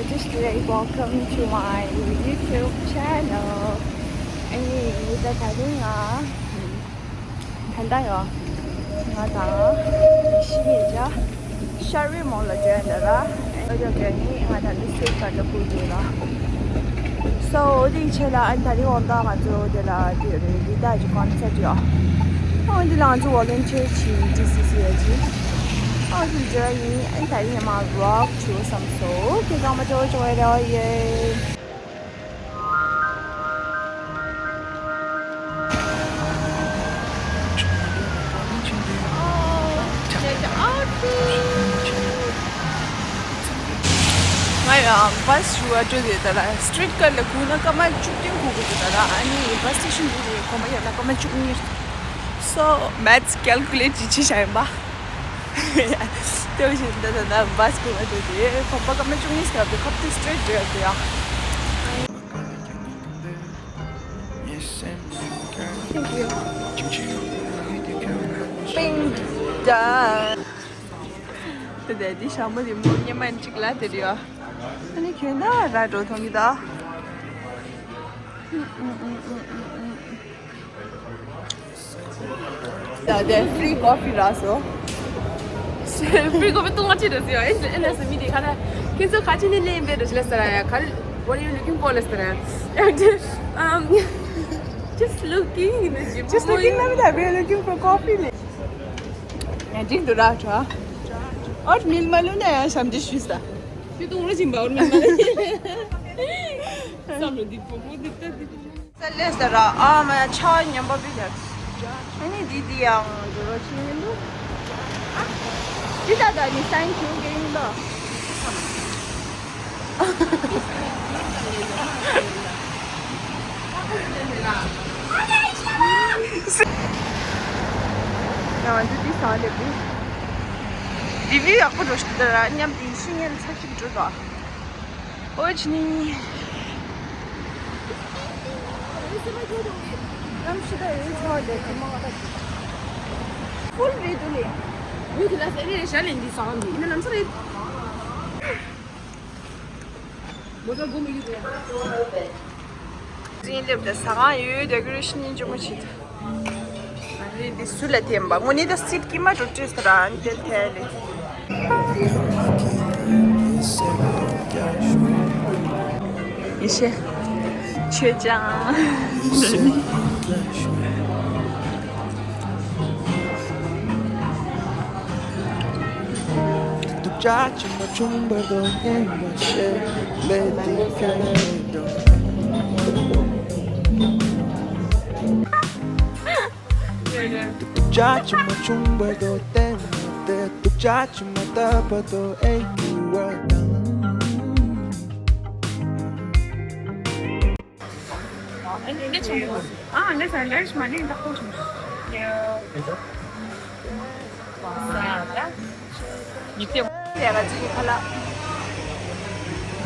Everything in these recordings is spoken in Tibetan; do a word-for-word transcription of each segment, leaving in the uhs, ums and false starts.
Just like, welcome to my YouTube channel. ཨ་ནི་ད་ད་རིང་ང་ད་ལྟ་ཡོ་ང་དང་ཤི་ཡི་ཅ་ཤར་བའི་མོ་ལ་འགྲོ་ཡ་ད་ར། ཨ་ནི་ང་དང་ནི་སུ་ཁ་ད་ཕུ་དུ་ལ། So འོ་དེའི་ཆེད་ལ་ཨ་ནི་ད་རིང་འོང་ད་ང་ཚོ་དེ་ལ་དེ་རེད་འདི་ད་ཅི་ཀོན་སར་ཡོ། ཨ་འདི་ལ་ང་ཚོ་ཝོ་ལན་ཊི་ཡར་ཅི་ཌི་སི་སི་ཡ་ཅི། ཨ་འདི་འགྲོ་ཡ་ཡིན། ཨ་ནི་ད་རིང་ཡ་མ་ཝི་ལོག་བྱུང་བསམ་སོ། ཁྱེད་ཚང་མ་ཅོ་ཅོ་ཨེ་རོ་ཡེ། ང་ཡང་བྷ་སི་ཞུ་བ་འགྲོ་དེ་ད་ལ་སི་ཊི་རིཊ་ཀར་ལ་སྒུག་ན་སྐར་མ་བཅུ་བདུན་སྒུག་དགོས་འདུག་ད་ལ་ཨ་ནི་བྷ་སི་སི་ཊེ་ཤན་འགྲོ་དེ་གོམ་པ་ཡོད་ན་སྐར་མ་བཅུ་གཉིས། སོ་མེཐ་སི་ཀལ་ཀུ་ལེཊ་ཅིག་བྱས་བཞག་ཡིན་པ། དེ་བཞིན་ད་ད་ད་བྷ་སི་སྒུག་ན་འགྲོ་དེ་གོམ་པ་སྐར་མ་བཅུ་གཉིས་སྐབས་དེ་ཁབ་ཏུ་སི་ཊེ་རེཊ་འགྲོ་ཡ་དེ་ཡ། Thank you. Bing da. དེ་དེ་དེ་ཞྭ་མོ་དེ་མོ་སྙེ་མ་གཅིག་ལ་དེ་རེད་ཡ། ཨ་ནི་ཁྱོད་ན་ར་འགྲོ་ཐོང་གི་ད། ད་དེ་ཕི་རི་ཀོ་ཕི་རག་སོང་། ཕི་རི་ཀོ་ཕི་བཏུང་བ་ཅི་རེད་ཟེར་ཡ། ཨེ་ཨེ་ན་སི་མི་དེ་ཁ་ད་ཁྱེད་ཚོ་ཁ་ཅིག་ནི་ལེན་པའི་རེད་ལ་ཟེར་ཡ། ཁ་what are you looking for ལ་ཟེར་ཡ། Um, just looking. Just looking ལབ་ད། We are looking for coffee ལེ། ཡ་འགྲིག་འདུག་ར་ཁྲ། ཨོཊ་མིལ་མ་ལུ་ན་ཡ་ཤམ་འདི་ཞུས་ད། ཁྱོད་དུང་ར་ཅིམ་པ་ཨོཊ་མིལ་མ་ལུ། བསམ་བློ་འདི་པོ་པོ་འདི་ལྟ་འདི། ས་ལེ་ས་ར་ཨ་མ་ཆ་ཉམས་པ་བི་ལ། ཨ་ནི་འདི་འདི་ཡང་འགྲོ་རོགས་བྱེད་མི་འདུག་འདི་ད་ད་ནི་སའིན་ཁྱོད་གེ་ཡིན་ལ། ང་ཚོ་འདི་ཟ་ལེབ་འདི། འདི་ལི་ཡག་པོ་འགྲོ་ཤི་ད་ར་མཉམ་དུ་ཤི་ཉན་ཚ་ཞིག་འགྲོ་དོ། ཨོ་ཅི་ནི། ལམ་ཤི་ད་ཡོད་ཚ་བ་དེ་གི་མང་ད། ཕུལ་རེད་འདུག་ལེ། ཡུལ་དེ་ལ་ཟེར་རེད་ཤ་ལེན་འདི་ཟ་འདི་ཡིན་ན་ལམ་ས་རེད། འཛིན་སླེབས་ཏེ་ཟ་ཁང་ཡོད་ཌེ་ཀོ་རེ་ཤན་ཡིན་ཅུང་མ་བྱེད། ཨ་ནི་འདི་སུ་ལ་འཐེན་པ་དངོས་གནས་ད་སིད་ཀྱི་མ་འགྲོ་བྲེས་ཏེ་ར་ཨ་ནི་དེ་ཐལ་ལེ། ཡེ་ཤེས། ཆོས་ཅང་། སྡུག་ཅག་ཅིག་མ་བྱུང་བར་དུ་ཡེངས་པ་ཤེས་ལས་འདི་ག་ནས་འགྲོ། སྡུག་ཅག་ཅིག་མ་བྱུང་བར་དུ་བསྟན་མ་སྟེ། སྡུག་ཅག་ཅིག་མ་བཏབ་བར་དུ་ཨེ་འགྱུར་བ་དང་། འདི་ཆེན་པོ། ཨ་འདི་ས་འདི་ཤི་མ་ནི་བདག་པོ་ཆུང་། ཡ། ཡ་ལ་ཅི་ཁ་ལ།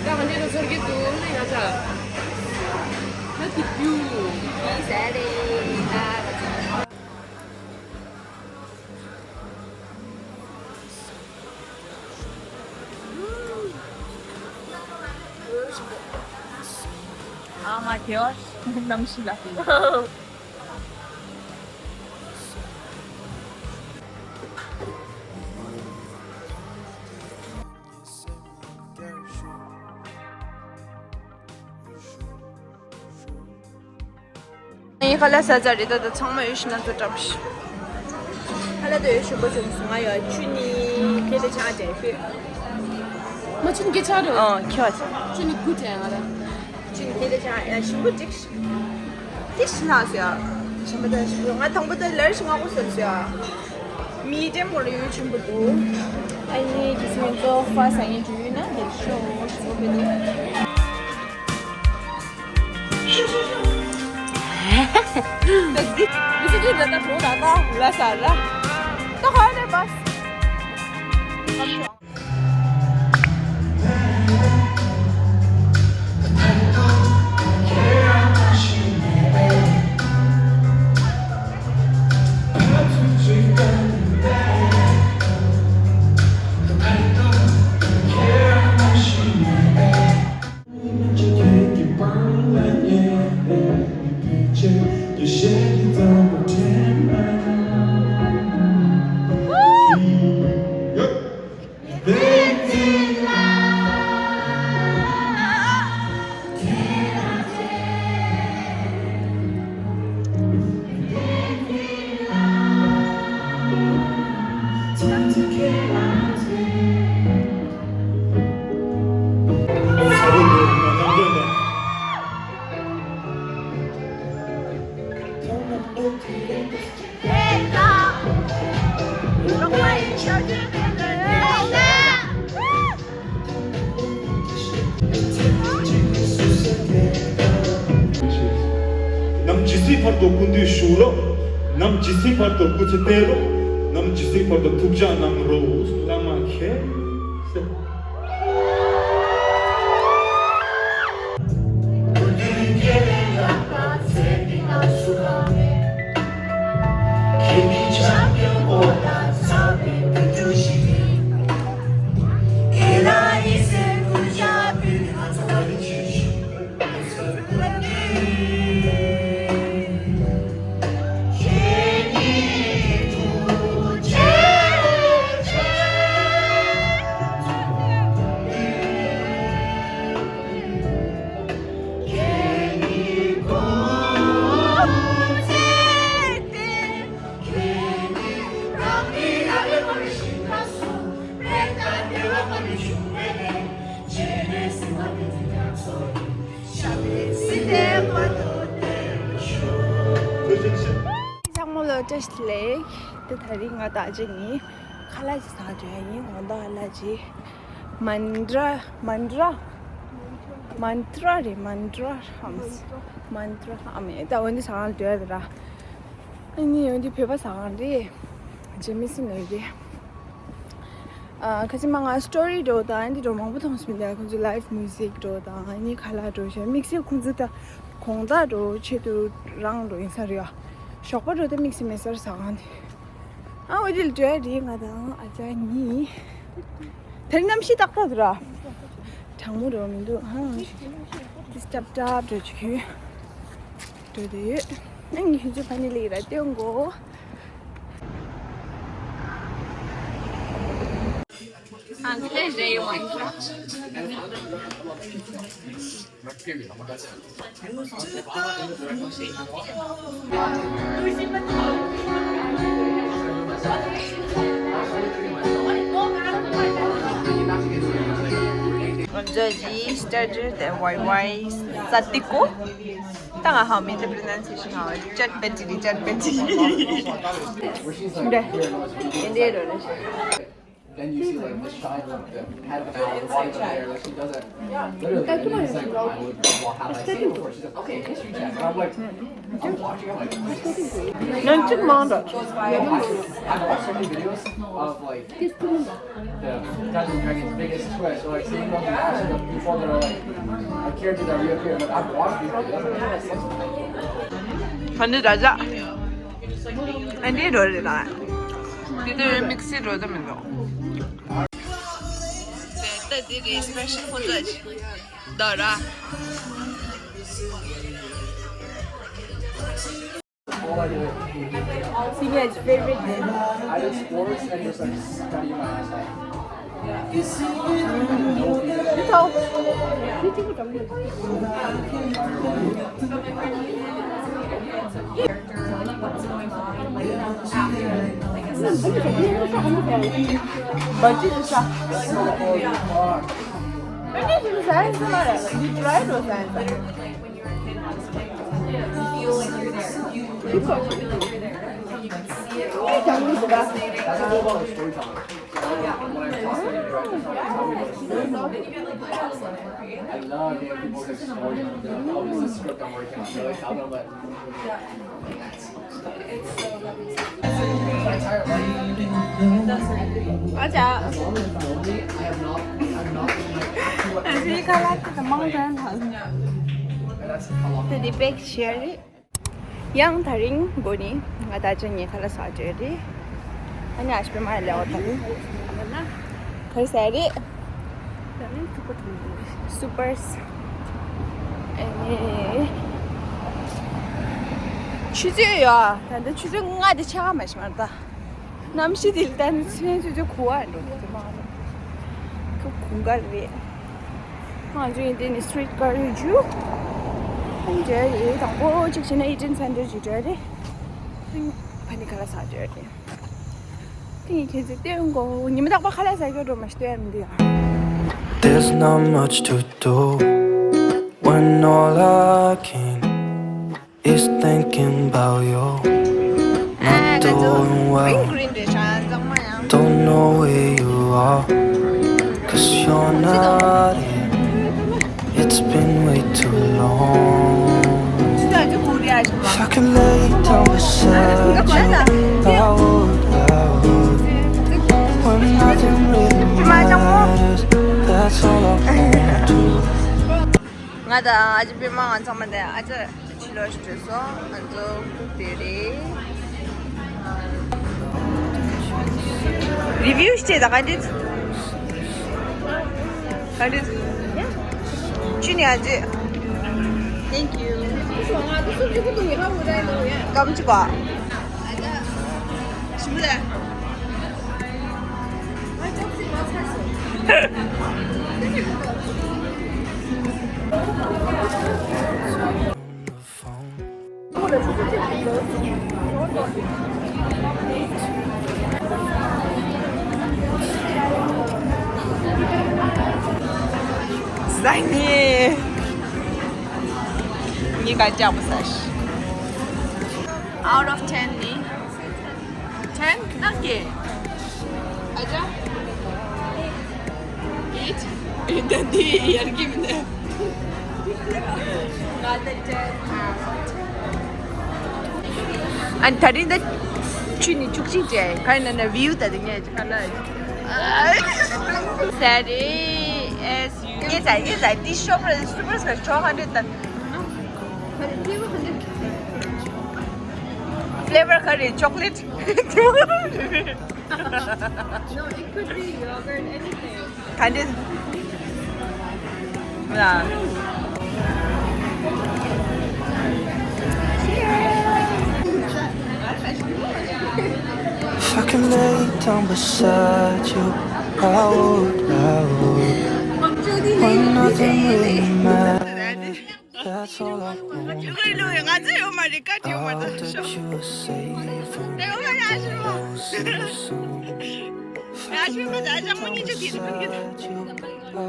ད་ང་འདི་ཚོར་གི་འདུག་ནི་ང་ཚ། ད་དུ་རྒྱུ། ཡི་ཟ་རེ་ད། ཨ་མ་དེ་བ་གནམ་གཤིས་ལ། ངའི་ཁ་ལག་ཟ་ཚར་རེད། ད་ད་ཚང་མ་ཡོད་ཤི་ན་ཚོ་བཀྲམ་ཤི། ཁ་ལག་དེ་ཡོད་ཤི་པོ་བྱུང་སོང་། ང་ཡོད་ཆུ་ནི་ཁེ་ཏེ་ཆང་ཅན་ཤི། མ་ཆུ་ནི་སྐད་ཆ་རེད། ཨོ་ཁྱོད་ཆུ་ནི་དགུ་དྲན་ང་ལ། ཆུ་ནི་ཁེ་ཏེ་ཆང་ཡ་ཞིམ་པོ་འགྲིག་ཤི། ཏིས་ལ་སོ་ཡ། ཞིམ་པོ་ད་ཞིམ་པོ། ང་དང་པོ་ད་ལར་ཤི་ང་གོ་སོ་སོ་ཡ། མི་ཏེམ་གོ་ལ་ཡོད་ཆུན་པོ་འདུག་ཨ་ནི་ཁི་སི་ངན་ཚོ་ཧྥ་ས་ངན་ཅུ་ཡོད་ན་དེ་ཤོ་ཚོ་བེ་འདུག་མི་སི་ཀི་ད་ད་གྲོ་ད་ད་ལ་ས་ལ་ད་ཧ་ནེ་བ་སི། ཇི་སྲིད་བར་དུ་སྐུ་མདུན་བཞུགས་རོགས། ནམ་ཇི་སྲིད་བར་དུ་སྐུ་ཚེ་བརྟན་རོགས། ནམ་ཇི་སྲིད་བར་དུ་ཐུགས་ཅག་གནང་རོགས། བླ་མ་མཁྱེན་གསོལ། ཚང་མ་ལ་བཀྲ་ཤིས་བདེ་ལེགས། དེ་དེ་རིང་ང་ད་ཅི་ནི་ཁ་ལག་ཅིག་ཟ་འགྲོ་ཡ་ཡིན། དགོང་དག་ཁ་ལག་ཅིག་མན་དྲ་མན་དྲ་མན་དྲ་རེད། མན་དྲ་ཨམ་མན་དྲ་ཨམ་ཡ་ད་འོན་ཏེ་ཟ་ཁང་འགྲོ་ཡ་ར། ཨ་ནི་འོན་ཏེ་བོད་པ་ཟ་ཁང་རེད། རྗེས་མི་སྲིད་ནོ་རེད། ཨ་ཁ་ཅིག་མ་ང་སི་ཊོ་རི་འགྲོ་དང་ཨ་འདི་འགྲོ་མང་པོ་མཐོང་སོང་། ཁོང་ཚོ་ལའེབ་མིའུ་ཟིག་འགྲོ་དང་ཨ་ནི་ཁ་ལག་འགྲོ་བྱས་དམིགས་བསལ་ཁོང་ཚོ་ད་དགོང་དག་འགྲོ་ཆེད་དུ་རང་འགྲོ་ཡིན་ས་རེད་ཨ། ཞོགས་པ་འགྲོ་ད་དམིགས་བསལ་མེད་ས་རེད་ཟ་ཁང་དེ། ཨ་འོ་དེ་ལ་འགྲོ་ཡ་རེད། ང་དང་ཨ་ཅག་གཉིས་དེ་རིང་གནམ་གཤིས་ཏག་ཏག་འདུག་ར། གྲང་མོ་འགྲོ་མི་འདུག་ཧང་། ཏིས་ཀྲབ་ཀྲབ་འགྲོ་བཅུག་གི་འགྲོ་དེ་ཡོད། ཨ་ནི་ཁྱོད་ཚོ་ཕ་ནི་ལི་ར་སྟོན་གོ། Onjaji starter the Y Y Satiko. ད་ང་ཧ་མི་འདི་pronunciation ཧ་ཅད་པེ་ཅི་ཅད་པེ་ཅི། འདྲ། འདི་འདྲ་རེད། Then you see like the shine of the head of the tower, the water there, like she does it. Literally, and he's like, I would, well, had I seen it before, she's like, okay, history check. And I'm like, I'm watching, I'm like, ཡང་གཅིག་མང་དྲགས། I've watched so many videos of like the Dungeons and Dragons biggest twist, or like seeing one before that are like a character that reappeared. Like, I've watched these videos. ད་འདི་ར་ཇ། ཨ་འདི་རོ་རེད་ད། འདི་དེ་དམིགས་བསལ་རོ་ད་མི་འདུག་ད་འདི་རེད་སི་པེ་ཤལ་ཁོ་ཚོ་ད་ར། All I do is Senior's favorite day. I do sports and just like study my ass off. But you just have to science, you try to science. I love hearing people just stories of, oh, this is script I'm working on. They're like, tell them, but Acha. As we collect the mountain house, the big share. ཡང་དེ་རིང་འགོ་ནི་ང་ད་ཅི་ངའི་ཁ་ལག་ཟ་འདོད་རེད། ཨ་ནི་ཨ་ཤི་པའི་མ་ལེའོ་དང་ག་རེ་ཟ་རེད། སུ་པར་སི། ཨ་ནི་ཆུ་ཚོད་ཡོད། ད་ལྟ་ཆུ་ཚོད་ལྔ་དེ་ཆགས་མ་ཤི་མར་ད། གནམ་གཤིས་དེ་ལྟར་ནི་ཚན་ཚོད་ཚོད་གོ་བ་འགྲོ་ཐུབ་མ་རེད། ཁོ་གུང་དཀར་རེད། ང་ཚོ་ཡིན་དེ་ནི་སི་ཊི་རིཊ་ཀར་རེད་ཇུ། ཨ་འཇལ་རེད། དང་པོ་གཅིག་བྱས་ན་ཨི་ཊིན་སེན་ཊར་ཅིག་འཇལ་རེད། ཕ་ནི་ཁ་ལག་ཟ་འཇལ་རེད། དེ་ངས་ཁྱེད་ཚོ་སྟོན་གོ་ཉི་མ་རྟག་པར་ཁ་ལག་ཟ་རྒྱུ་འགྲོ་མ་ཤི་སྟོན་མི་འདུག་ཡ། There's not much to do when all I can is thinking about you. Not doing well. Don't know where you are, cause you're not here. It's been way too long. If I could lay down beside you, I would, I would. When nothing really matters, that's all I wanna do. ང་དང་ཨ་ཅེ་པད་མ་ང་ཚང་མ་དེ་ཨ་ཅེ་ཕྱི་ལོགས་ཤིག་བྲོས་སོང་། ང་ཚོ་ཁུག་དེ་རེད། རི་བིའུ་ཞིག་བྱེད་དང་ག་འདྲ། ག་འདྲ། ཅི་ནས་ཨ་ཅེ། Thank you. ཀམ་ཅི་ག་ཞིམ་པོ་ལ། ཟ་ནི། ངས་ག་ཅག་པོ་ཟ་ཤི། Out of ten ནི། Ten ནག་གི། ཨ་ཅག Eight. ད་འདི་ཡར་གི་མིན་ནས། ང་ད་ten out of ten. ཨ་ནི་ད་རིང་ད་ཆུ་ནི་བཅུ་གཅིག་བྱས། ག་ཡིན་ན་ན་བིའུ་ད་དེ་ངས་ཁ་ལ་ཟ་རེད། As you ངས་ཟ་ངས་ཟ་འདི་ཤོག་རེད། སུ་པར་ཟ་ཤོག་ཧན་ཌེ་ད། Flavor ག་རེད། Chocolate. No, it could be yogurt, anything. ག་འདྲ། ལ། If I could lay down beside you, I would, I would. When nothing really matters. That's all I want. ང་ཚོ་ཡོད་མ་རེད། ཀ་ཅི་ཡོད་མ་རེད། ད་ཤོག་ད་ཡོད་མ་རེད། ཨ་ཤི་རོ། ད་ཤོག་ད་ཨ་ཅག་མོ་གཉིས་ཆ་དེ་ནི་མ་རེད། པར་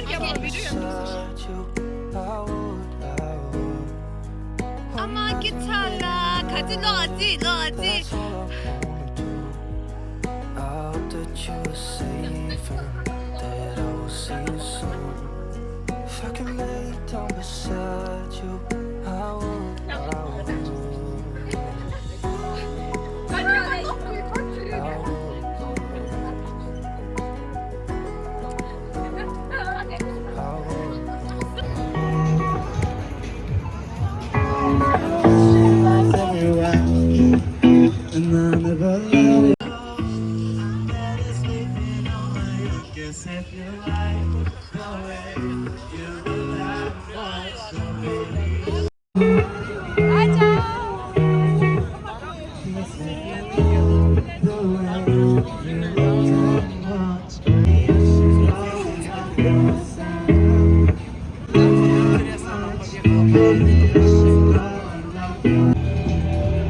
རྒྱབ་པ་བི་ཌིའོ་ཡང་འདུག་ཟེར། ཨ་མ་སྐྱིད་ཚ་ལ་ག་ཚི་ལོག་ཨ་ཙི་ལོག་ཨ་ཙི། I hope that you are safe and that I will see you soon. If I can lay down beside you, I would, I would.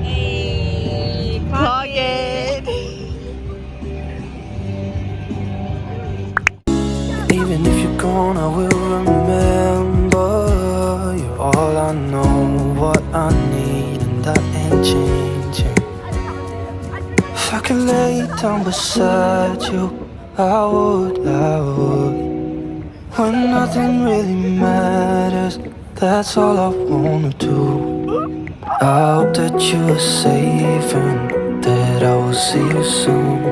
Hey, clock it. Even if you're gone, I will remember you. All I know, what I need, and that ain't changing. If I could lay down beside you, I would, I would. When nothing really matters, that's all I wanna do. I hope that you are safe and that I will see you soon.